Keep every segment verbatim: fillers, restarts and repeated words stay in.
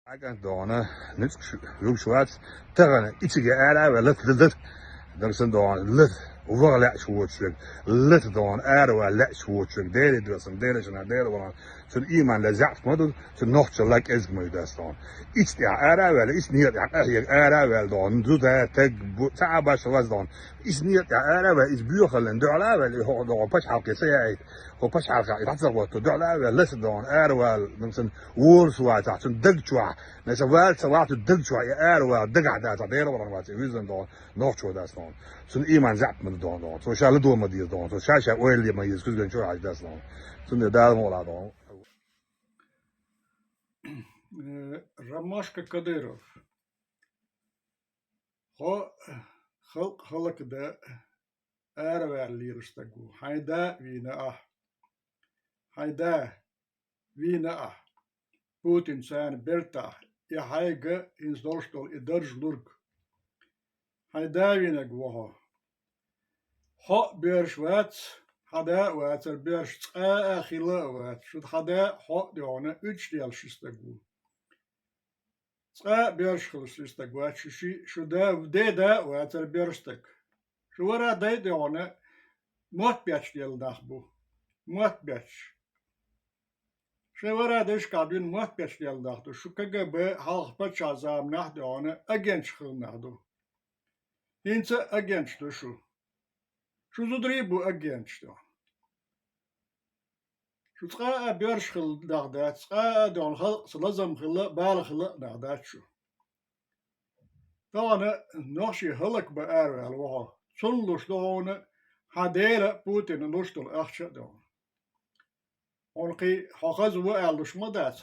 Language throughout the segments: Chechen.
Хьакъан дона, нуьцкъаш вуьгуш вац, тахана ичиге ара а ваьлла, лата лата. Дам сан дона, лата, ваха лаьаш воцуш верг, лата дона, ара ваьлла лаьаш воцуш верг, Деле доьсан, Деле шана, Деле валан, цуьнан ийман ле заьӀап ма ду, цуьнан нохчалла кӀезиг ма ю дас дона. Ицу тӀехь ара а ваьлла, ицу некъа тӀехь къахьега ара а ваьлла дона, зуда, таг, бу-, ца а башха ваз дона. Ицу некъа тӀехь ара а ваьлла, иза боьхаллин дуьхьал а ваьлла, и хӀокху дона пачхьалкхе ца яийта, хӀокху пачхьалкхехь и дӀа ца гӀотту, дуьхьал а ваьлла, ласа дона, ара ваьлла, дам сан, волуш вацахь, цуьнан даг чохь, Наса вала ца вахьа цу даг чохь и ара вала, дагахь дацахь, Делан валан вац и вуьззина догӀу, нохчо дац догӀу. Цунна ийман заьӀап ма ду догӀу, догӀу. Цо ша ладо ма деза догӀу, цо ша-ша ойла ма еза, куьзган чу хьаьжа дац догӀу. Цунна Дала мукъалахь догӀу. Э, Ромашка Кадыров. Хьо халкъ хӀаллакдан араваьлла лелаш стаг ву. Хьайн да вийна ахь. Хьайн да вийна ахь. Путин царна бертахь, и хьайга хӀинца долуш долу и дарж лург. Хьайн да вийнарг ву хьо. Хьо а боьрша вац, хьан да а вацара боьрша, цкъа а хилла а вац. Шуьга хьан да а, хьо а дегӀана уьдуш лелаш стаг ву. Цкъа а боьрша хилла стаг вац шу ши, шу да, де да а вацара боьрша стаг. Шу вара дай а дегӀана мотт бетташ лелла нах бу. Мотт бетташ. Шайн вара дайшкахь дуьйна мотт бетташ лелла нах ду. Шу К Г Б хьалха паччахьан заманахь а дегӀана агенташ хилла нах ду. ХӀинца а агенташ ду шу. Шу зударий а бу агенташ ду. Шу цкъа а боьрша хилла нах дац, цкъа а догӀна халкъаца лазам хилла, бала хилла а нах дац шу. Тахана нохчий хӀаллакбан араваьлла ву хьо. Цунна луш ду хьуна хьан дела Путина луш долу ахча а догӀна. Хьуна кхин хьо хаза ву аьлла луш ма дац.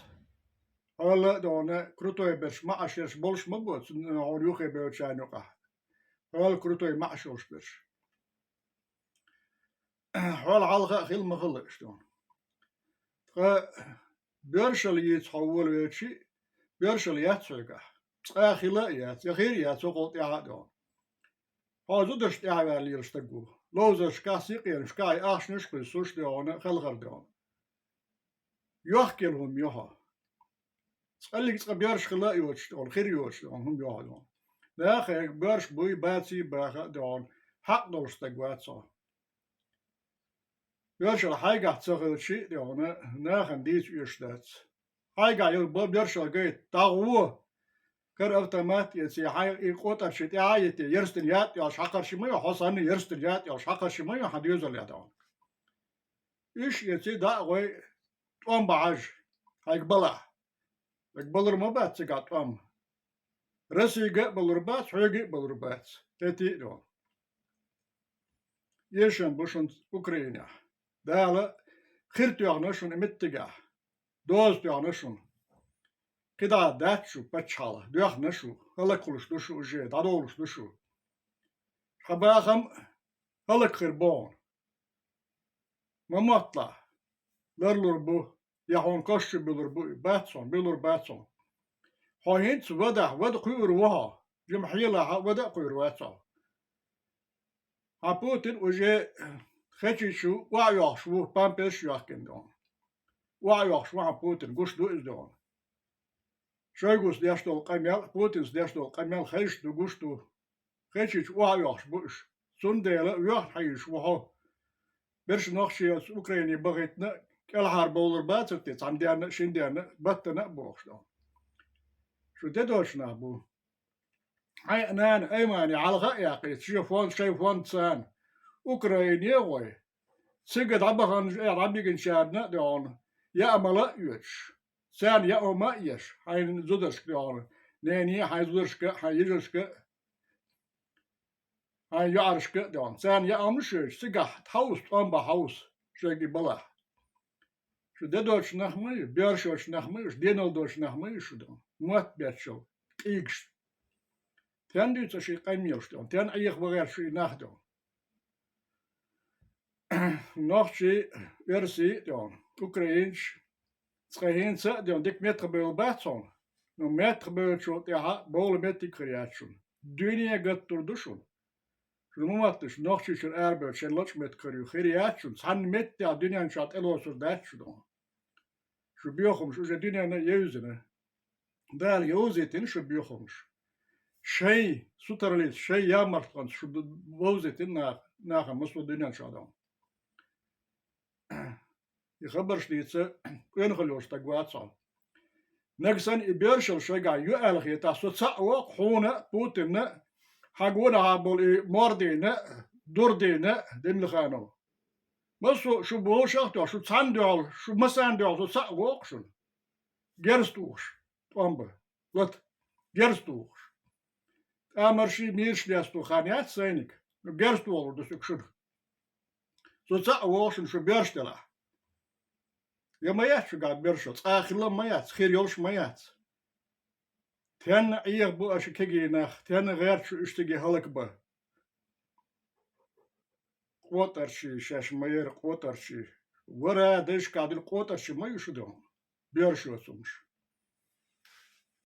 Хьол а догӀна крутой берш, маӀаш ерш болуш ма бу, цунна хьуна юххе бевллачарна юкъахь. Хьол крутой маӀаш йолуш берш. Хьол хьалха а хилла ма хилла иштта. Ткъа боьршалла йийца хьо волавелчи, боьршалла яц хьоьгахь. Цкъа хилла а яц, я хир а яц хӀокхул тӀаьхьа а догӀу. Хьо зударшна тӀаьхьаваьлла лелаш стаг ву. Ловзаршкахь, сикъенашкахь и ахчанаш а кхуьссуш догӀу, хелхар догӀу. Йохкаелла хӀума ю хьо. Цкъаллиг цкъа боьрша хилла а йоцуш догӀу, хир йоцуш догӀу, хӀума ю хьо догӀу. Нахе боьрша буй, баций баха а догӀу, хьакъ долуш стаг вац хьо. Оьшалла хьайгахь ца хилчи а дегӀана, нахана дийца оьшуш дац. Хьайгахь йолу бо-, боьршалла гайта, дӀагӀо! Кара автомат а эций, хьайн и къотӀарчий тӀаьхьа а йитий, ярстина ятӀа йолуш хьакхарчий ма ю, хьо санна ярстина ятӀа йолуш хьакхарчий ма ю, хьан доьзалехь дегӀана. Уьш а эций, дӀа а гӀой, тӀом бан хьажа, хьайга балахь. Даг балур ма бац цигахь тӀом. Расига а балур бац, хьоьга а балур бац. ХӀетий а догӀу. Эшам бу шуна Украинехь. Дала хир тоьхна шуна меттигехь. Доза тоьхна шуна. КхидӀа дац шу паччахьалла, доьхна шу, хӀаллакхуьлуш ду шу уже, дӀадовлуш ду шу. Хьан бахам хӀаллакхир боху. Ма мотталахь, ларлур бу, я хьуна кошчу буьлур бу и, бац хьуна, буьлур бац хьуна. Хьо хӀинца вадахь, вада кхуьур ву хьо, жима хьелахь вада а кхуьур вац хьо. Хьан Путин уже Хечичу охьайохуш ву, памперш а йохкина догӀу. Охьайохуш ву хьан Путин, гуш ду иза догӀу. Шойгус деш долу къамел, Путинс деш долу къамел хезаш ду, гуш ду. Хечичу охьайохуш бу уьш. Цундела воьхна хьийзаш ву хьо. Берш нохчий оцу Украине бахийтина, кӀелхьара бовлур бацар те, цхьана денна а, шина денна а, баттана а бохуш ду. Шу де доцу нах бу. Хьайн а нана Аймани хьалха а яьккхийта, шен фонд, шайн фонд царна. Украине а гӀой. Цига дӀабаханчу, э, дӀабигинчарна а дегӀана, яа мала а оьцуш. Царна яа ма а еш, хьайн зударшка дегӀана. Нене а, хьайн зударшка а, хьайн йижаршка а, хьайн йоӀаршка а дегӀана. Царна яа ма шоьйчу, цигахь хьовса, тӀом бан хьовса, шайга и балахь. Шу де доцу нах ма ю, боьрша йоцу нах ма ю, шу денал доцу нах ма ю шу дегӀана. Мотт бетташ йолу къийгаш. Стенна дуьйцу ши къамелаш дегӀана, стенна Ӏеха вахара ши нах дегӀана. Нохчий, оьрсий а дегӀана, украинцаш, цкъа хӀинца а дегӀана, дика меттахбевлла бац хьуна, но меттахбевллачул тӀаьхьа бовла меттиг а хир яц шуна. Дуьне гаттур ду шуна. Шуна ма мотталаш, Нохчийчуьра арабевлла шайн лачкъа меттиг хир ю, хир яц шуна, цхьанна меттехь дуьнен чохь тӀелоцур дац шу дегӀана. Шу боьхамаш уже дуьненна а евзина. Дала йовзийтина шу боьхамаш. Шай сутарлица, шай ямартлаханца шу д-, вовзийтина нах-, наха массо а дуьнен чу дӀа. И хабарш дийца къонахалла йолуш стаг вац хьо. Нагахь санна и боьршалла шайгахь ю аьлла хетахь, со цхьаъ воккху хьуна а, Путинна а, хьан гонахьа болу и Мордина а, Дурдина а, Демлиханов. Массо а шу бовшах а тоьхна, шу цхьаьна дуьхьал, шу массарна дуьхьал со цхьаъ воккху шуна. Герз тухуш, тӀом бан, лата, герз тухуш. Тӏамарший, мийраш лесто хан яц сайниг, ну, герз тохалур ду соьга шуна. Со цхьаъ воху шуна шу боьрша делахь. Я ма яц шуьгахь боьрша, цкъа а хилла ма яц, хир йолуш ма яц. Тенна Ӏеха бу аша кегий нах, тенна гӀерта шу уьш циге хӀаллакбан. Къотарчий шаьш ма яра, къотарчий. Вара дайшкахь дина къотарчий ма ю шу доху. Боьрша йоцурш.